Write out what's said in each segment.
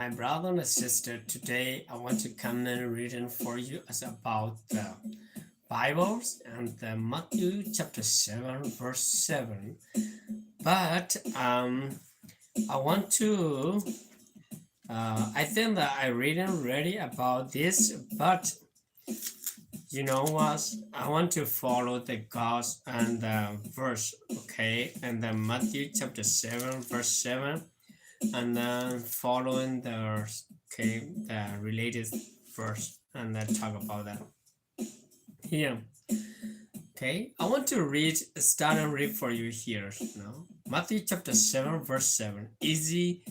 My brother and sister, today I want to come and reading for you as about the Bibles and the Matthew chapter seven, verse seven. But um, I want to, uh, I think that I reading already about this, but you know what? I want to follow the God's and the verse, okay? And then Matthew chapter seven, verse seven, and then following the, okay, the related verse, and then talk about that. Here. Okay, I want to read, start and read for you here now. Matthew chapter seven, verse seven. Easy,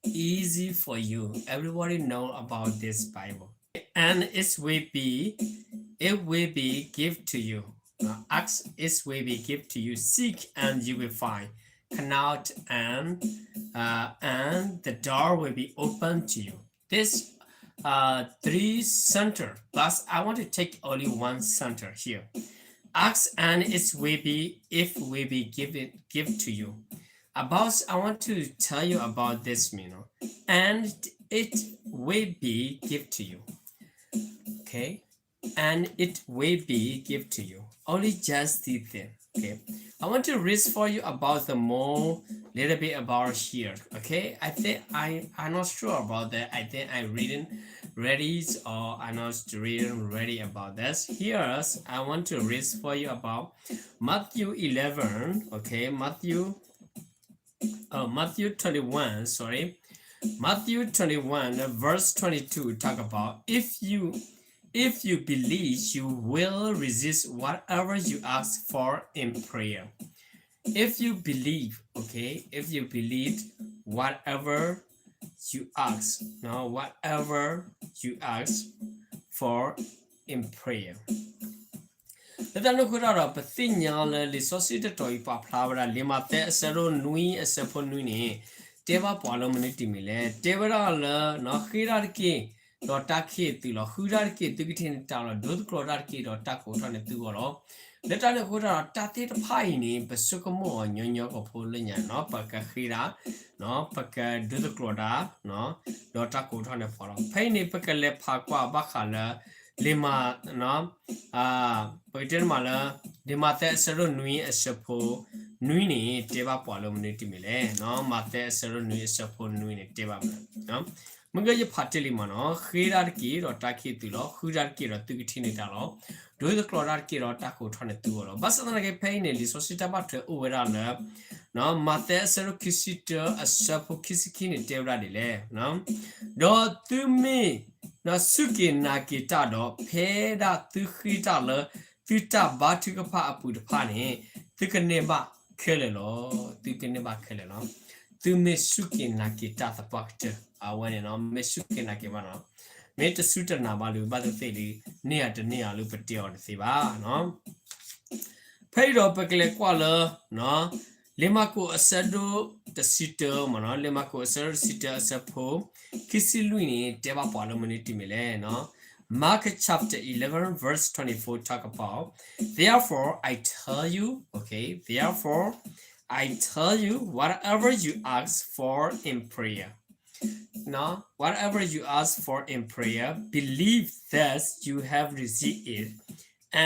easy for you. Everybody know about this Bible. And it will be, it will be give to you. Uh, ask, it will be give to you. Seek and you will find. Knock and uh, and the door will be open to you. This uh, three center, but I want to take only one center here. Ask and it will be, if will be given give to you. About, I want to tell you about this, you know, and it will be give to you. Okay, and it will be give to you. Only just the thing. Okay, I want to read for you about the more little bit about here. Okay, I think I I'm not sure about that. I think I reading ready or I'm not reading ready about this. Here, I want to read for you about Matthew eleven. Okay, Matthew uh, Matthew twenty-one, sorry. Matthew twenty-one, uh, verse twenty-two talk about if you if you believe, you will resist whatever you ask for in prayer. If you believe, okay, if you believe whatever you ask, no, whatever you ask for in prayer. လၢတၢ်န့ၣ်အဃိတၢ်ဒီး ပသ့ၣ်ညါလၢလံာ်စီဆှံတတီၤအံၤ ပာ်ဖျါဝဲဒၣ် လံာ်မးသဲအဆၢဒိၣ်နွံအဆၢဖိနွံန့ၣ် တဲဘၣ်ပှၤလၢမနုၤတမံၤလဲၣ်. တဲဝဲဒၣ်လၢ ဃ့တၢ်တက့ၢ် ဒီးတၢ်ကဟ့ၣ်သုလီၤ. ဃုတၢ်တက့ၢ် သုကထံၣ်န့ၢ်တၢ်လီၤ. ဒိသကျိးတၢ်တက့ၢ် ဒီးတၢ်ကိးထီၣ်န့ၢ်သုဂီၢ်လီၤ. လၢတၢ်န့ၣ်အဃိတၢ်ဒီး တၢ်သ့ၣ်တဖၣ်အံၤန့ၣ် ပဆိကမိၣ်အီၤညီညီကီၢ်ဖိလၢညါနီၤ ပကဃ့တၢ် ပကဒိသကျိးတၢ် ဒီးတၢ်ကိးထီၣ်န့ၢ်ပှၤလီၤ. ဖဲအံၤန့ၣ် ပကလဲၤဖးကွၢ်ဘၣ်ဃးလၢ လံာ်မး ပကတဲတမးလၢ လံာ်မးသဲအဆၢဒိၣ်နွံအဆၢဖိနွံန့ၣ် တဲဘၣ်ပှၤလၢမနုၤတမံၤလဲၣ်. မးသဲအဆၢဒိၣ်နွံအဆၢဖိနွံန့ၣ် တဲဘၣ်မနုၤ မ့ၢ်ဂ့ၢ်ယဖးတ့ၢ်လံမးနီၤ ဃ့တၢ်တက့ၢ် ဒီးတၢ်ကဟ့ၣ်သုလီၤ. ဃုတၢ်တက့ၢ်ဒီးသုကထံၣ်န့ၢ်တၢ်လီၤ. ဒိသကျိးတၢ်တက့ၢ်ဒီးတၢ်ကိးထီၣ်န့ၢ်သုဂီၢ်လီၤ. ဘၣ်ဆၣ်သနာ်က့ဖဲအံၤန့ၣ် လံာ်စီဆှံတၢ်ဘၣ်ထွဲအိၣ်ဝဲဒၣ်လၢ မးသဲအဆၢဒိၣ်ခံဆံတၢ အဆၢဖိခံဆံခံန့ၣ် တဲဝဲဒၣ်ဒ်လဲၣ်. ဒီးသုမ့ၢ်စူၢ်က့ၤနာ်က့ၤတၢ်ဒီး ဖဲဒၣ်သုဃ့တၢ်လၢ သုတၢ်ဘါထုကဖၣ်အပူၤတဖၣ်န့ၣ် သုကန့ၢ်ဘၣ်ခဲလၢာ်လီၤ. သုကန့ၢ်ဘၣ်ခဲလၢာ်လီၤ. သုမ့ၢ်စူၢ်က့ၤနာ်က့ၤတၢ်သပှၢ်ကတၢၢ် အဝဲန့ၣ်နီၤ မ့ၢ်စူၢ်က့ၤနာ်က့ၤဘၣ်နီၤ မ့ၢ်တစူၢ်တနာ်ဘၣ်လၢၤဘၣ်သ့ၣ်သ့ၣ်လံ န့ၢ်အတန့ၢ်အီၤလၢပတဲအီၤတသ့ဘၣ်နီၤ. ဖဲအံၤဒီးပကလဲၤကွၢ်လၢ လံာ်မၢ်ကူးအဆၢဒိၣ်တဆံတၢမးနီၤ လံာ်မၢ်ကူးအဆၢဒိၣ်တဆံတၢအဆၢဖိ ခံဆံလွံၢ်န့ၣ် တဲဘၣ်ပှၤလၢမနုၤတမံၤလဲၣ်နီၤ. Mark chapter eleven verse twenty-four talk about, therefore I tell you, okay, therefore I tell you, whatever you ask for in prayer, no, whatever you ask for in prayer, believe that you have received it,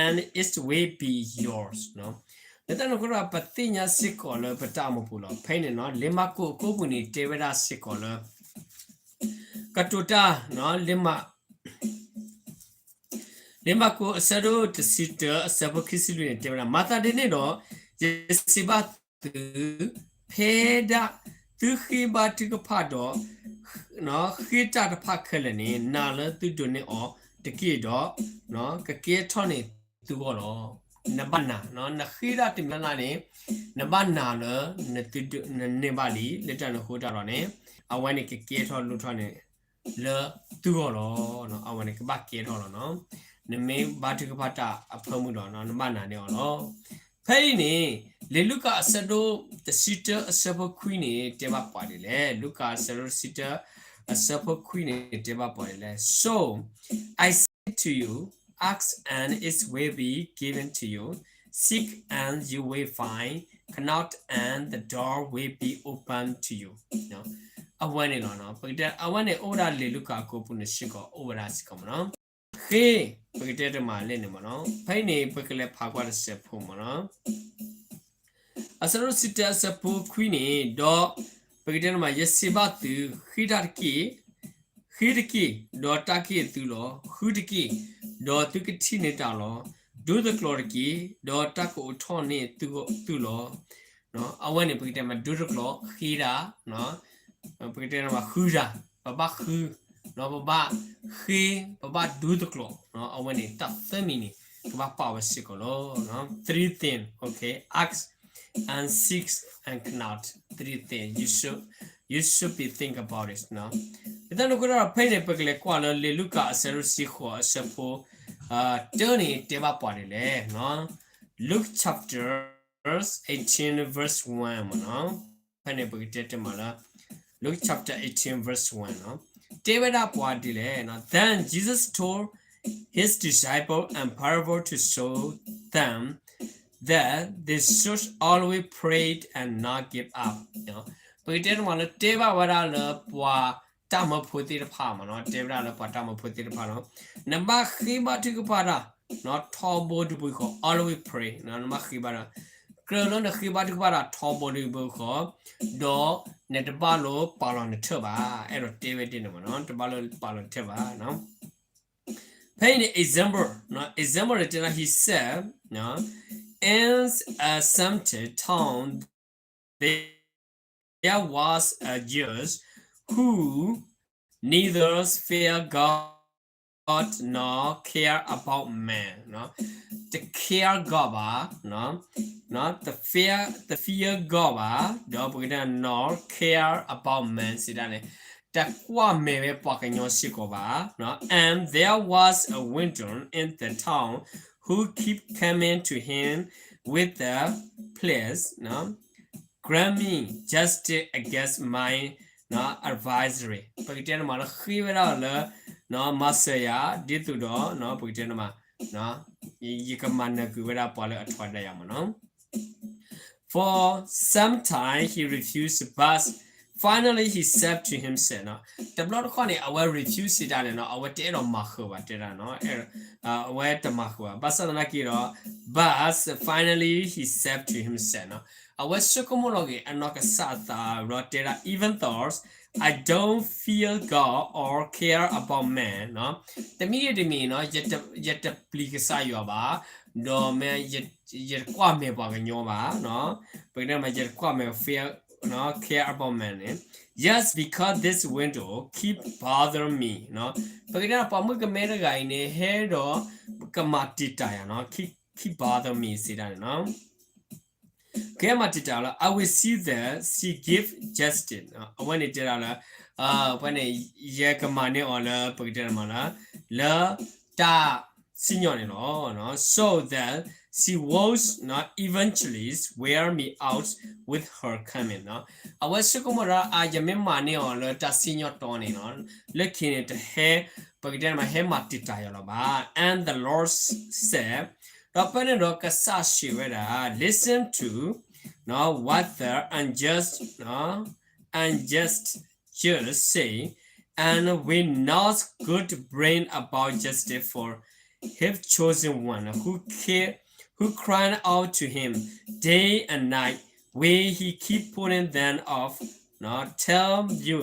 and it will be yours. လၢတၢ်န့ၣ်အဃိဒီး ပသ့ၣ်ညါစ့ၢ်ကီးလၢပတၢ်အိၣ်မူပူၤလီၤ. ဖဲအံၤန့ၣ်နီၤ လံာ်မၢ်ကူးအကိးပူၤန့ၣ် တဲဝဲဒၣ်စ့ၢ်ကီးလၢ ကတိၤတၢ် လံာ်မၢ်ကူးအဆၢဒိၣ်တဆံတၢ အဆၢဖိခံဆံလွံၢ်န့ၣ် တဲဝဲဒၣ် မၤသးဒ်န့ၣ်ဒီး ယစံးဘၣ်သု ဖဲဒၣ်သုဃ့ဘါထုကဖၣ်ဒီး ဃ့တၢ်တဖၣ်ခဲလၢာ်န့ၣ် နာ်လၢသုဒိးန့ၢ်အီၤတက့ၢ်ဒီး ကကဲထီၣ်န့ၢ်သုဂီၢ်လီၤ. နဘၣ်နာ် နဃ့တၢ်တမံၤလၢ်လၢ်န့ၣ် နဘၣ်နာ်လၢ နန့ၢ်ဘၣ်လံ လၢတၢ်န့ၣ်အဃိတၢ်ဒီးန့ၣ် အဝဲန့ၣ်ကကဲထီၣ်လိၣ်ထီၣ်န့ၣ် လၢသုဂီၢ်လီၤ. အဝဲန့ၣ်ကဘၣ်ကဲထီၣ်လီၤနီၤ. နမ့ၢ်ဘါထုကဖၣ်တၢ်အဖၢမုၢ်ဒီး နဘၣ်နာ်န့ၢ်အီၤလီၤ. ဖဲအံၤန့ၣ် လံာ်လူၤကၣ်အဆၢဒိၣ်တဆံတၢအဆၢဖိခွံန့ၣ် တဲဘၣ်ပှၤဒ်လဲၣ်. လူၤကၣ်အဆၢဒိၣ်တဆံတၢအဆၢဖိခွံန့ၣ် တဲဘၣ်ပှၤဒ်လဲၣ်. So I say to you, ask and it will be given to you, seek and you will find, knock and the door will be open to you. နီၤ အဝဲန့ၣ်လီၤ. ပကတဲအဝဲန့ၣ်အိၣ်ဝဲဒၣ်လံာ်လူၤကၣ်အကိာ်ပူၤန့ၣ်စ့ၢ်ကီး အိၣ်ဝဲဒၣ်စ့ၢ်ကီးမ့ၢ်နီၤ. ဃ့ ပကတဲတမၤလဲၣ်န့ၣ်မ့ၢ်နီၤ. ဖဲအံၤန့ၣ် ပကလဲၤဖးကွၢ်တစဲးဖိမ့ၢ်နီၤ. အဆၢဒိၣ်တဆံတၢ အဆၢဖိခွံန့ၣ် ဒီးပကတဲတမၤ ယစံးဘၣ်သု, ဃ့တၢ်တက့ၢ်, ဃ့တက့ၢ်, ဒီးတၢ်က့ၢ်သုလီၤ. ဃုတက့ၢ်, ဒီးသုကထံၣ်န့ၢ်တၢ်လီၤ. ဒိသကျိးတက့ၢ်, ဒီးတၢ်ကအိးထီၣ်န့ၢ်သုလီၤ. အဝဲန့ၣ် ပကတဲမး ဒိသကျိး ဃ့တၢ်, ပကတဲမး ဃုတၢ်, ပဘၣ်ဃု, ပဘၣ်ဃ့, ပဘၣ်ဒိသကျိး, အဝဲန့ၣ် တၢ်သၢမံၤန့ၣ် ကဘၣ်ပာ်ဝဲစ့ၢ်ကီးလီၤ. Three things, okay, ask and seek and knock, three things you should, you should be think about it. ဒ်သိးန့ၣ်အဃိဒီး ဖဲအံၤန့ၣ် ပကလဲၤကွၢ်လၢလံာ်လူၤကၣ် အဆၢဒိၣ်တဆံဃိး အဆၢဖိ တၢန့ၣ် တဲဘၣ်ပှၤဒ်လဲၣ်. Luke chapter eighteen verse one မ့ၢ်နီၤ. ဖဲန့ၣ် ပကတဲတမၤလၢ Luke chapter eighteen verse one နီၤ. တဲဝဲဒၣ်ပှၤဒ်လဲၣ်. Then Jesus told his disciple in parable to show them that they should always pray and not give up. ပကတဲတမၤလၢ တဲဘၣ်ဝဲဒၣ်လၢပှၤတၢ်မၢဖိသ့ၣ်တဖၣ်မ့ၢ်နီၤ, တဲဝဲဒၣ်လၢပှၤတၢ်မၢဖိသ့ၣ်တဖၣ်နီၤ, နဘၣ်ဃ့ဘါထုကဖၣ်တၢ် ထီဘိတဘိဃီ, always pray, နဘၣ်ဃ့ဘါတၢ်, ကြၢးလၢနဃ့ဘါထုကဖၣ်တၢ်ထီဘိတဘိဃီ, ဒီးနတဘၣ်လၢပာ်လီၤနထၢၣ်ဘၣ်, အဲၣ်ဒိးတဲဝဲဒ်န့ၣ်မ့ၢ်နီၤ, တဘၣ်လၢပာ်လီၤနထၢၣ်ဘၣ်. ဖဲအံၤန့ၣ် example, example န့ၣ်တဲဒၣ် he said, in a certain town there was a judge who neither feared God nor care about man, တ care God ဘၣ်, တ fear, တ fear God ဘၣ်, ဒီးပကတဲ nor care about man စံးဒၣ်န့ၣ်, တကွၢ်မဲာ်ဝဲပှၤကညီစ့ၢ်ကီးဘၣ်. And there was a widow in the town who keep coming to him with the pleas, grant me justice against my adversary. ပကတဲန့ၣ်မးလၢဃ့ဝဲဒၣ်လၢ မၤစၢၤယၤ ဒ်သိးဒီး ပကတဲန့ၣ်မး ယကမၤနၢၤကွံာ်ဝဲဒၣ်ပှၤလၢအထွဲဒၣ်ယၤမ့ၢ်နီၤ. For some time he refused, but finally he said to himself, တဘျီတခီၣ်န့ၣ် အဝဲ refuse စံးဒၣ်န့ၣ်နီၤ, အဝဲတအဲၣ်ဒိးမၤဃုာ်ဘၣ် တဲဒၣ်နီၤ, အဝဲတမၤဃုာ်ဘၣ်. ဘၣ်ဆၣ်သနာ်က့ဒီး but finally he said to himself, အဝဲဆိကမိၣ်လီၤက့ၤအနီၢ်ကစၢ်အသးဒီးတဲဒၣ် even though I don't fear God or care about man, တမံၤဂ့ၤတမံၤနီၤ, ယတပျံၤကစၢ်ယွၤဘၣ်, ဒီးမ့ၢ် ယတကွၢ်မဲာ်ပှၤကညီဘၣ်, ပကတဲမး ယတကွၢ်မဲာ် fear, care about man န့ၣ်, yes, because this widow keep bother me, ပကတဲပှၤမုၣ်ကမဲတဂၤအံၤန့ၣ် ဟဲဒီးကမၤတံာ်တာ်ယၤနီၤ, keep bother me စံးဒၣ်န့ၣ်နီၤ, ကမၤတံာ်တာ်လၢ I will see that she give justice, အဝဲန့ၣ်တဲဒၣ်လၢ ဖဲန့ၣ် ယကမၤန့ၢ်အီၤလၢ ပကတဲမးလၢ လၢတၢ်စံၣ်ညီၣ်န့ၣ်လီၤ. So that she would eventually wear me out with her coming, အဝဲဆိကမိၣ်ဒီး အါ ယမ့ၢ်မၤန့ၢ်အီၤလၢတၢ်စံၣ်ညီၣ်တီန့ၣ်နီၤ, လၢခံန့ၣ်တဟဲ ပကတဲမး ဟဲမၤတံာ်တာ်ယၤလီၤဘၣ်. And the Lord said, ဒီးဖဲန့ၣ်ဒီးကစၢ်စံးဝဲဒၣ် listen to what the unjust, unjust judge say, and will not God bring about justice for his chosen one who care, who cry out to him day and night? Will he keep putting them off? Now tell you,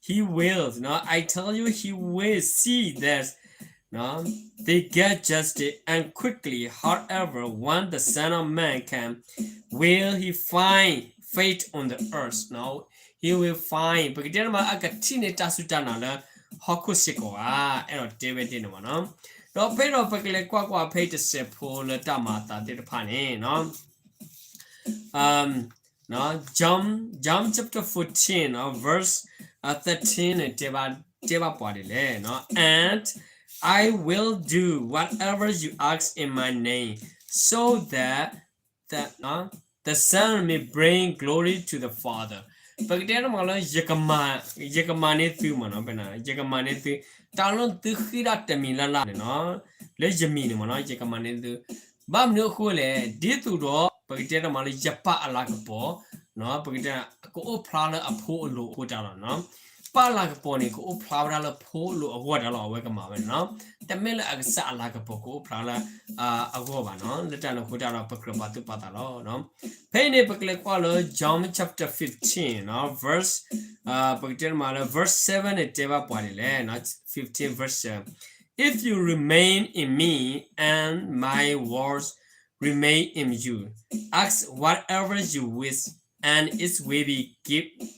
he will. Now I tell you, he will see that, now they get justice and quickly. However, when the Son of Man comes, will he find faith on the earth? Now he will find, ပကတဲမး အကထံၣ်န့ၢ်တၢ်စူၢ်တၢ်နာ်လၢဟီၣ်ခိၣ်စ့ၢ်ကီးဧါ, အဲၣ်ဒိးတဲဝဲဒ်န့ၣ်မ့ၢ်နီၤ. ဒီးဖဲဒီးပကလဲၤကွၢ်ကွၢ်ဖဲတစဲးဖိလၢတၢ်မၤအသးသ့ၣ်တဖၣ်န့ၣ် John, John chapter fourteen, verse thirteen န့ၣ် တဲဘၣ်ပှၤဒ်လဲၣ်, and I will do whatever you ask in my name, so that the, the Son may bring glory to the Father. ပကတဲတမးလၢ ယကမၤန့ၢ်သုမ့ၢ်နီၤ, ယကမၤန့ၢ်သု တၢ်လၢသုဃ့ဒၣ်တမံၤလၢ်လၢ်န့ၣ်နီၤ, လၢယမံၤန့ၣ်မ့ၢ်နီၤ, ယကမၤန့ၢ်သု, ဘၣ်မနုၤအဃိလဲၣ်, ဒ်သိးဒီး ပကတဲတမးလၢ ယပၢ်အလၤကပီၤ ပကတဲ ကအိၣ်ဖျါလၢအဖိအလိၤအဃိတၢ်လီၤ. ပၢ်လၤကပီၤန့ၣ် ကအိၣ်ဖျါဝဲဒၣ်လၢဖိအလိၤအဂီၢ်တၢ်လီၤ အဝဲကမၤဝဲန့ၣ်လီၤ. တမ့ၢ်လၢအကစၢ်အလၤကပီၤကအိၣ်ဖျါလၢ အဂီၢ်ဘၣ်န့ၣ်လီၤ. လၢတၢ်န့ၣ်အဃိတၢ်ဒီး ပကြၢးပာ်သူၣ်ပာ်သးလီၤ. ဖဲအံၤန့ၣ် ပကလဲၤကွၢ်လၢ John chapter fifteen န့ၣ်လီၤ, verse ပကတဲမးလၢ verse seven န့ၣ်တဲဘၣ်ပှၤဒ်လဲၣ်, fifteen verse seven, If you remain in me and my words remain in you, ask whatever you wish and it will be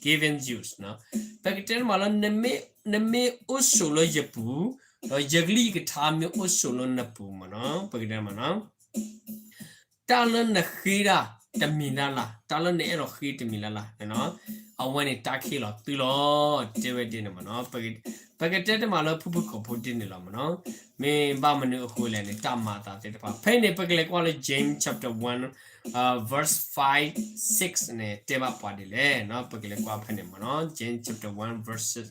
given you. ပကတဲမးလၢ နမ့ၢ်အိၣ်ဆိးလၢယပူၤ, ဒီးယကလုၢ်ယကထါမ့ၢ်အိၣ်ဆိးလၢနပူၤမးန့ၣ်လီၤ. ပကတဲမးန့ၣ်လီၤ တၢ်လၢနဃ့တၢ်တမံၤလၢ်လၢ်, တၢ်လၢနအဲၣ်ဒိးဃ့တမံၤလၢ်လၢ်န့ၣ်လီၤ, အဝဲန့ၣ်တၢ်ကဟ့ၣ်လီၤသုလီၤ, တဲဝဲဒ်န့ၣ်မးန့ၣ်လီၤ. ပကတဲတမးလၢဖုဖုကိာ်ဖိဒ်န့ၣ်လီၤမးန့ၣ်လီၤ. မ့ၢ်ဘၣ်မနုၤအဃိလဲၣ်န့ၣ် တၢ်မၤအသးသ့ၣ်တဖၣ်. ဖဲအံၤန့ၣ် ပကလဲၤကွၢ်လၢ James chapter one, uh, verse five, six န့ၣ် တဲဘၣ်ပှၤဒ်လဲၣ်န့ၣ်လီၤ. ပကလဲၤကွၢ်ဖဲန့ၣ်မးန့ၣ်လီၤ. James chapter one, verses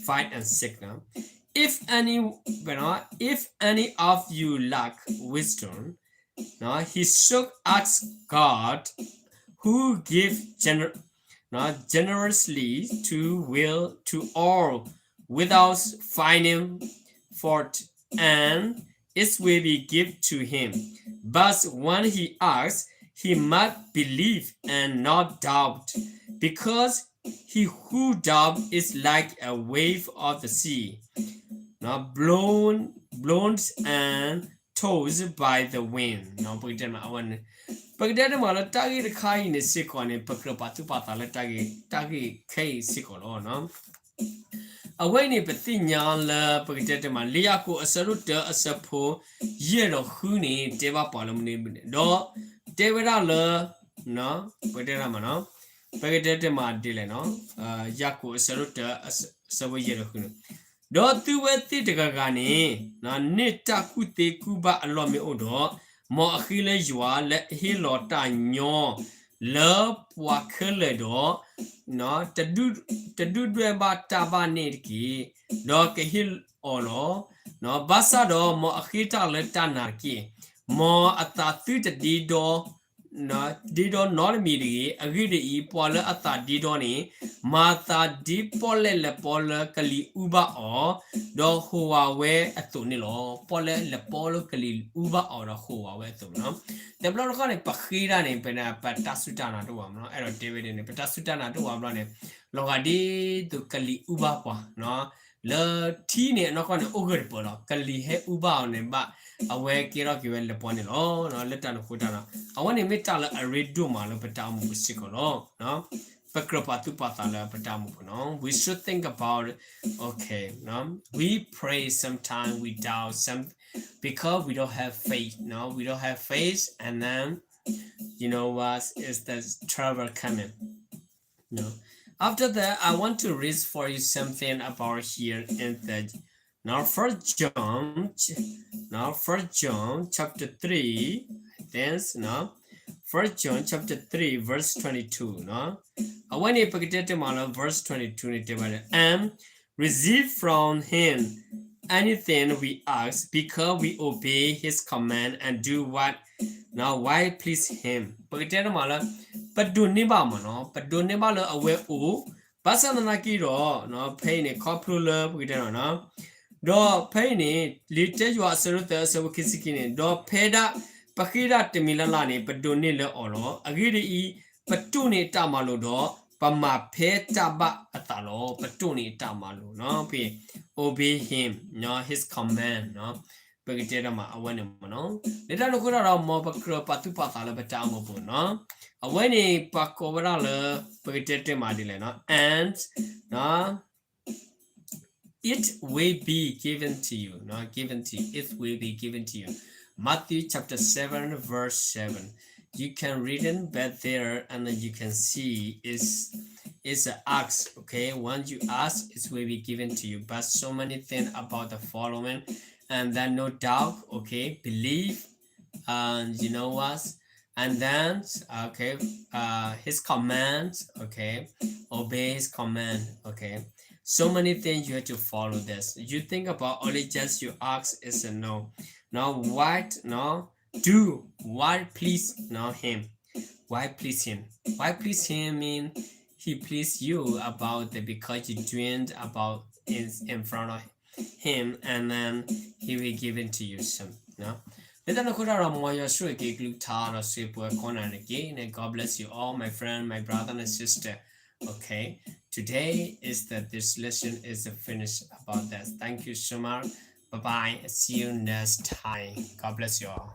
five and six န့ၣ်လီၤ. If any, if any of you lack wisdom, no, he should ask God, who gives gener, no, generously to will to all without finding fault, and it will be given to him. But when he asks, he must believe and not doubt, because he who doubts is like a wave of the sea, no, blown, blown and tossed by the wind. ပကတဲမးလၢ တၢ်ဂ့ၢ်တခါအံၤန့ၣ်စ့ၢ်ကီးန့ၣ် ပကြၢးပာ်သူၣ်ပာ်သးလၢ တၢ်ဂ့ၢ်ခဲအံၤစ့ၢ်ကီးလီၤ. အဝဲအံၤန့ၣ် ပသ့ၣ်ညါလၢ ပကတဲတမး လံာ်ယၤကိာ်အဆၢဒိၣ်တၢအဆၢဖိ ယဲၢ်ဒီးဃုန့ၣ် တဲဘၣ်ပှၤလၢမနုၤန့ၣ် ဒီးတဲဝဲဒၣ်လၢ ပကတဲတမး ပကတဲတမးဒ်လဲၣ်န့ၣ် ယၤကိာ်အဆၢဒိၣ်တၢ အဆၢဖိယဲၢ်ဒီးဃုန့ၣ်, ဒီးသုဝဲသ့ၣ်တဂၤဂၤန့ၣ် န့ၢ်တၢ်ကူၣ်သ့ကူၣ်ဘၣ်အလီၢ်မ့ၢ်အိၣ်ဒီး, မ်အဃ့လၢယွၤလၢအဟ့ၣ်လီၤတၢ်ညီလၢပှၤခဲလၢာ်ဒီး တဒုၣ်ဒွဲၣ်ဘၣ်တၢ်ဘၣ်န့ၣ်တက့ၢ်. ဒီးကဟ့ၣ်အီၤလီၤ. ဘၣ်ဆၣ်ဒီးမ်အဃ့တၢ်လၢတၢ်နာ်တက့ၢ်. မ်အသးသုတဒ့ဒီ ဒ့ဒီနီတမံၤတဂ့ၤ. အဂ့ၢ်ဒ်အံၤ, ပှၤလၢအသးဒ့ဒီန့ၣ် မၤသးဒ်ပီၣ်လဲၣ်လဲၣ်ပီလၢကလံၤအူဘၣ်အီၤ, ဒီးဟိးဝးဝဲအသိးန့ၣ်လီၤ. ပီၣ်လဲၣ်လဲၣ်ပီလၢကလံၤအူဘၣ်အီၤဒီးဟိးဝးဝဲအသိးန့ၣ်လီၤ. တဘျီတခီၣ်န့ၣ် ပဃ့တၢ်န့ၣ် ပ ပတၢ်စူၢ်တၢ်နာ်တအိၣ်ဘၣ်မးန့ၣ်လီၤ. အဲၣ်ဒိးတဲဝဲဒ်န့ၣ် ပတၢ်စူၢ်တၢ်နာ်တအိၣ်ဘၣ်ဘျီန့ၣ် လီၤဂာ်ဒ်သိးကလံၤအူဘၣ်ပှၤ လၢထံန့ၣ်အနီၢ်ကီၢ်န့ၣ် အိၣ်ဂၢၢ်တပၢၢ်လီၤ. ကလံၤဟဲအူဘၣ်အီၤန့ၣ်ဘၣ် အဝဲကဲထီၣ်က့ၤဝဲလၢပီန့ၣ်လီၤ. လၢတၢ်န့ၣ်အဃိတၢ်ဒီး အဝဲန့ၣ်မ့ၢ်တၢ်လၢအရ့ဒိၣ်မးလၢပတၢ်အိၣ်မူပူၤစ့ၢ်ကီးလီၤ. ပကြၢးပာ်သူၣ်ပာ်သးလၢပတၢ်အိၣ်မူပူၤန့ၣ်လီၤ. We should think about it. Okay, no? We pray sometimes we doubt some because we don't have faith. No, we don't have faith, and then you know what is the trouble coming. No. After that, I want to read for you something about here in the now First John, now First John chapter three, I think, no, First John chapter three verse twenty-two, no. အဝဲန့ၣ် ပကတဲတမးလၢ verse twenty-two န့ၣ်တဲဝဲဒၣ် and receive from him anything we ask because we obey his command and do what now why please him. ပကတဲတမးလၢ ပဒိးန့ၢ်ဘၣ်မးန့ၣ်လီၤ. ပဒိးန့ၢ်ဘၣ်လၢအဝဲအိၣ် ဘၣ်ဆၣ်သနာ်က့ဒီး ဖဲအံၤန့ၣ် ခီဖျိလၢပကတဲန့ၣ်လီၤ. ဒီးဖဲအံၤန့ၣ် လံာ်တၢယိၤဟၣ်အဆၢဒိၣ်သၢအဆၢဖိခံဆံခံန့ၣ် ဒီးဖဲဒၣ် ပဃ့တၢ်တမံၤလၢ်လၢ်န့ၣ် ပဒိးန့ၢ်လၢအီၤလီၤ. အဂ့ၢ်ဒ်အံၤ, ပတိၢ်န့ၢ်အတၢ်မၤလိာ်ဒီး ပမၤဖဲတၢ်ဘၣ်အသးလီၤ. ပတိၢ်န့ၢ်အတၢ်မၤလိာ်န့ၣ်လီၤ. ဖဲ obey him, his command န့ၣ်လီၤ. ပကတဲတမးအဝဲန့ၣ်မးန့ၣ်လီၤ. လၢတၢ်န့ၣ်အဃိတၢ်ဒီး မ်ပကြၢးပာ်သူၣ်ပာ်သးလၢပတၢ်အိၣ်မူပူၤန့ၣ်လီၤ. အဝဲန့ၣ် ပှၤကိးဝဲဒၣ်လၢ ပကတဲတမးဒ်လဲၣ်န့ၣ်လီၤ. And, no, it will be given to you, no, given to you, it will be given to you. Matthew chapter seven, verse seven. You can read it back there and then you can see it's, it's an ask, okay? Once you ask, it will be given to you. But so many things about the following, and then no doubt, okay, believe, and you know what? And then, okay, uh, his commands, okay, obey his command, okay. So many things you have to follow this. You think about only just you ask is a no. Now what? No, do what please, no, him. Why please him? Why please him mean he please you about the, because you dreamed about it in front of him, and then he will give it to you soon. လၢတၢ်န့ၣ်အဃိတၢ်ဒီး မ်ယွၤဆိၣ်ဂ့ၤက့ၤကလုၢ်ကထါဒီးစံးပှဲၤခီနၤတက့ၢ်န့ၣ်. God bless you all, my friend, my brother and sister. Okay, today is the, this lesson is finished about that. Thank you so much. Bye bye. See you next time. God bless you all.